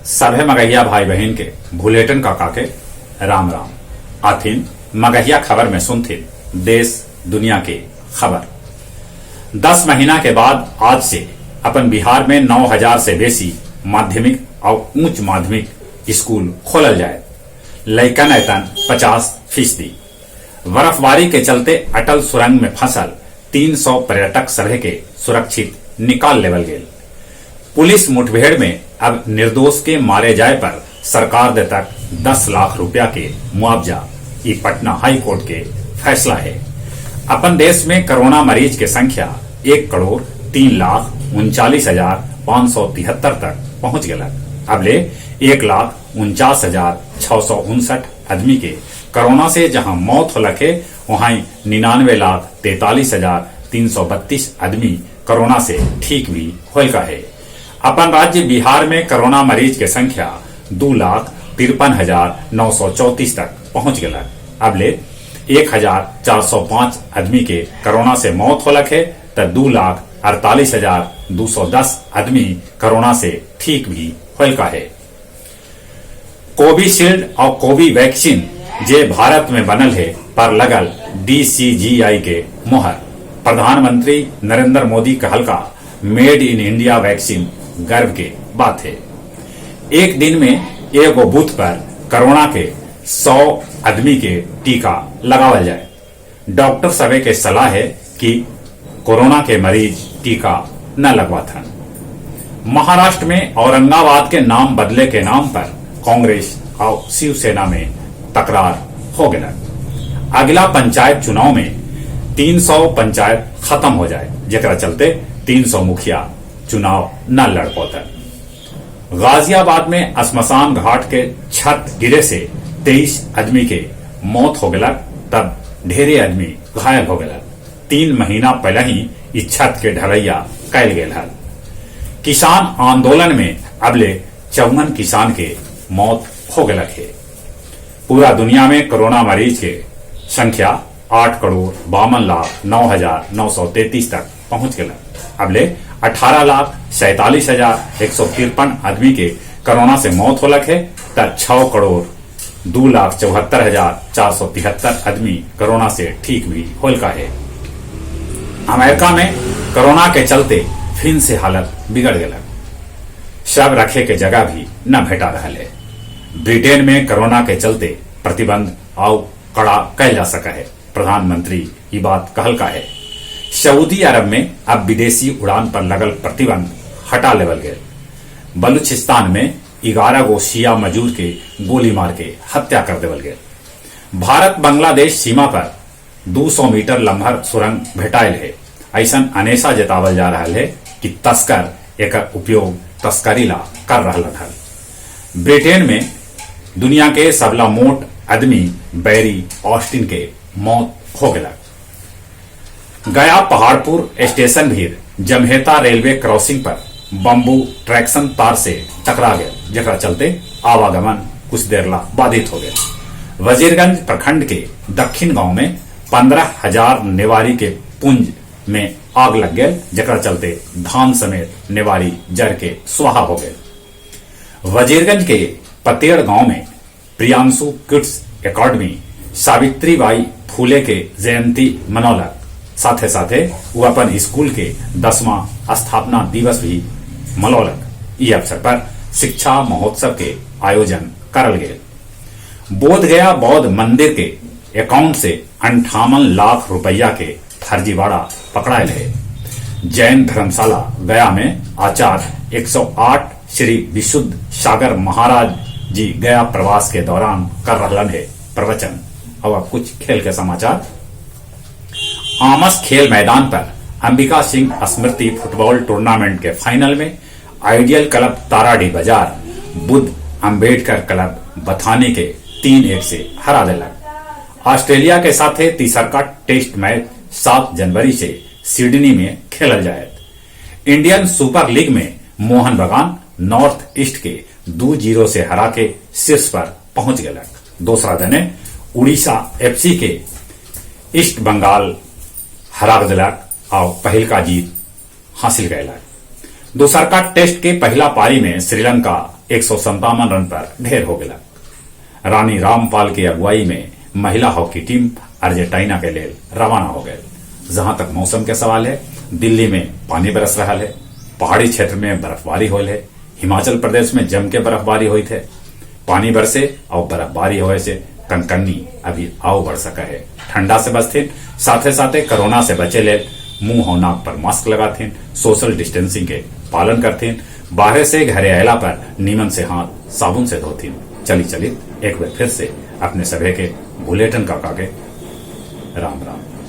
सभे मगहिया भाई बहिन के भुलेटन काका के राम राम। आथिन मगहिया खबर में सुनथिन देश दुनिया के खबर। 10 महीना के बाद आज से अपन बिहार में 9,000 से बेसी माध्यमिक और उच्च माध्यमिक स्कूल खोलल जाए। लइकन ऐतन 50%। बर्फबारी के चलते अटल सुरंग में फंसल 300 पर्यटक सभे के सुरक्षित निकाल लेवल गेल। पुलिस मुठभेड़ में अब निर्दोष के मारे जाए पर सरकार दे तक 10 लाख रुपया के मुआवजा, ई पटना हाई कोर्ट के फैसला है। अपन देश में कोरोना मरीज के संख्या 1,03,39,573 तक पहुंच गलक। अब ले 1,49,659 आदमी के कोरोना से जहां मौत होलक है, वहां 99,43,332 आदमी कोरोना से ठीक भी होल का है। अपन राज्य बिहार में कोरोना मरीज के संख्या 2,53,934 तक पहुंच गलक। अब ले 1,405 आदमी के कोरोना से मौत होलक है त 2,48,210 आदमी कोरोना से ठीक भी होल का है। कोविशील्ड और कोवी वैक्सीन जे भारत में बनल है पर लगल DCGI के मोहर। प्रधानमंत्री नरेंद्र मोदी कहलका मेड इन इंडिया वैक्सीन गर्व के बात है। एक दिन में एगो बूथ पर कोरोना के 100 आदमी के टीका लगावल जाए। डॉक्टर सभे के सलाह है कि कोरोना के मरीज टीका न लगवाथन। महाराष्ट्र में औरंगाबाद के नाम बदले के नाम पर कांग्रेस और शिवसेना में तकरार हो गया। अगला पंचायत चुनाव में 300 पंचायत खत्म हो जाए, जेकरा चलते 300 मुखिया चुनाव न लड़ पौतन। गाजियाबाद में श्मशान घाट के छत गिरे से 23 आदमी के मौत हो गया, तब ढेरे आदमी घायल हो गया। 3 महीना पहले ही इस छत के ढलैया कैल गेल हल। किसान आंदोलन में अबले 54 किसान के मौत हो गया है। पूरा दुनिया में कोरोना मरीज के संख्या 8,52,09,933 तक पहुंच गया। अबले 18,47,153 आदमी के कोरोना से मौत होलक है त 6,02,74,473 आदमी कोरोना से ठीक भी होलका है। अमेरिका में कोरोना के चलते फिर से हालत बिगड़ गया। शव रखे के जगह भी न भेटा रहा है। ब्रिटेन में कोरोना के चलते प्रतिबंध आउ कड़ा कैल जा सका है, प्रधानमंत्री ये बात कहलका है। सऊदी अरब में अब विदेशी उड़ान पर लगल प्रतिबंध हटा लेवल गए। बलूचिस्तान में 11 गो शिया मजूर के गोली मार के हत्या कर देवल गए। भारत बांग्लादेश सीमा पर 200 मीटर लम्हर सुरंग भेटायल है। ऐसा अनेसा जतावल जा रहा है कि तस्कर एक उपयोग तस्करी ला कर रहा हल। ब्रिटेन में दुनिया के सबला मोट आदमी बैरी ऑस्टिन के मौत हो गया। गया पहाड़पुर स्टेशन भी जमहेता रेलवे क्रॉसिंग पर बम्बू ट्रैक्शन तार से टकरा गया, जकरा चलते आवागमन कुछ देर ला बाधित हो गया। वजीरगंज प्रखंड के दक्षिण गांव में 15,000 नेवारी के पुंज में आग लग गए, जकरा चलते धान समेत नेवारी जर के स्वाहा हो गए। वजीरगंज के पतेड़ गांव में प्रियांशु किड्स एकेडमी सावित्रीबाई फूले के जयंती मनौलक। साथे साथे वो अपन स्कूल के 10वां स्थापना दिवस भी मनौलक। ई अवसर पर शिक्षा महोत्सव के आयोजन करल गए। बोध गया बौद्ध मंदिर के अकाउंट से 58 लाख रुपया के फर्जीवाड़ा पकड़ायल है। जैन धर्मशाला गया में आचार्य 108 श्री विशुद्ध सागर महाराज जी गया प्रवास के दौरान कर रहलन है प्रवचन। और अब कुछ खेल के समाचार। आमस खेल मैदान पर अंबिका सिंह स्मृति फुटबॉल टूर्नामेंट के फाइनल में आइडियल क्लब ताराडीह बाजार बुद्ध अंबेडकर क्लब बथानी के 3-1 से हरा दिलक। ऑस्ट्रेलिया के साथ तीसरका टेस्ट मैच 7 जनवरी से सिडनी में खेलल जायत। इंडियन सुपर लीग में मोहन बगान नॉर्थ ईस्ट के 2-0 से हरा के शीर्ष पर पहुंच गलक। दूसरा दने उड़ीसा एफसी के ईस्ट बंगाल हरा दिलक और पहिलका जीत हासिल कैलक। दूसरका टेस्ट के पहला पारी में श्रीलंका 157 रन पर ढेर हो गेलक। रानी रामपाल की अगुवाई में महिला हॉकी टीम अर्जेंटीना के लेल रवाना हो गए। जहां तक मौसम के सवाल है, दिल्ली में पानी बरस रहा है, पहाड़ी क्षेत्र में बर्फबारी होल है, हिमाचल प्रदेश में जम के बर्फबारी हुई थे। पानी बरसे और बर्फबारी होए से कनकन्नी अभी आओ बढ़ सका है। ठंडा से बचथिन, साथे साथे कोरोना से बचे लेल मुंह और नाक पर मास्क लगाथिन, सोशल डिस्टेंसिंग के पालन करथिन, बाहर से घरे अयला पर नीमन से हाथ साबुन से धोथिन। चली चली एक बार फिर से अपने सभे के बुलेटिन काका के राम राम।